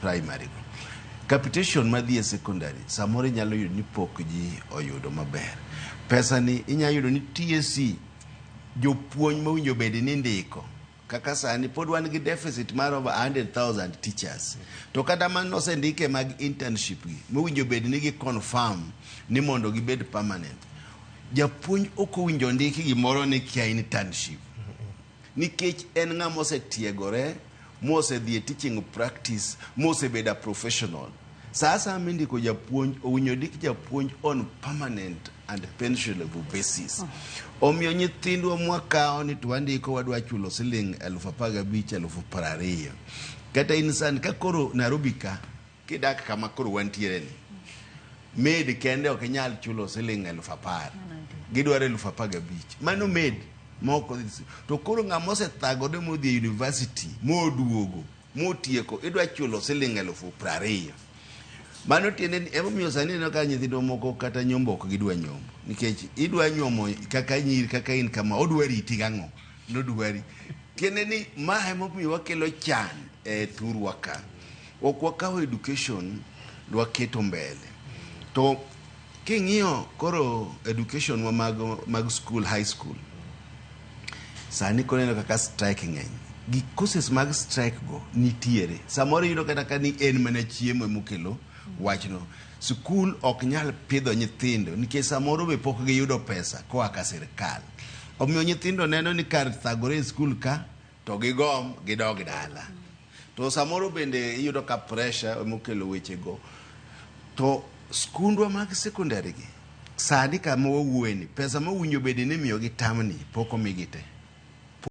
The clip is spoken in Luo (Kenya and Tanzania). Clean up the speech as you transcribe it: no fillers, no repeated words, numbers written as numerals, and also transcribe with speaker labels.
Speaker 1: primary go. Capitation madhi e secondary samoro inyalo yudo ni pok ji oyudo maber. Pesa ni inyalo yudo ni TSC jopuonj mowinjo bed ni ndiko kaka sani pod wan gi deficit mar over 100,000 teachers to kata mano osendike mag internship gi mowinjo bed ni gi confirm ni mondo gibed permanent. Japuonj ok owinjo ndiki gimoro ni kia internship nikech en ng'ama osetiegore mosedhi e teaching practice mosebedo a professional. Sa asaya mindiko japuonj owinjo ndik japuonj on permanent and pensionable basis. Omiyo nyithindwa mwakawo ni to wandiko wadwa chulo siling 15,000 20,000. Kata in sani ka koro Nairobi ka kidak kama koro wantiere ni maid kende ok inyal chulo siling 10,000. Gidwaro 15,000. Mano maid moko to koro ng'ama osethagore modhi e university moduogo motieko idwa chulo siling 20,000. Mano tiende ni emomiyo sani ineno ka nyithindwa moko kata nyombo ok gidwa nyombo nikech idwa nyuomo kaka nyiri kaka in kama odwa riti gang'o nodwari tiende ni ma emomiyo wakelo chan e thurwa ka ok wakawo education waketo mbele to king'iyo koro education wa mag school high school sani koro ineno kaka strike ng'eny gi causes mag strike go nitiere samoro iyudo kata ka ni en mana chiemo emokelo wachno sikul ok nyal pidho nyithindo nikech samoro be pok giyudo pesa koa ka sirikal omiyo nyithindo neno ni kar thagore e skul ka to gigom gidog dala to samoro bende iyudo ka pressure emokelo wechego to skundwa mag secondary gi sani kama wawuoye ni pesa mowinjo bed ni imiyogi tamni pok omigi te.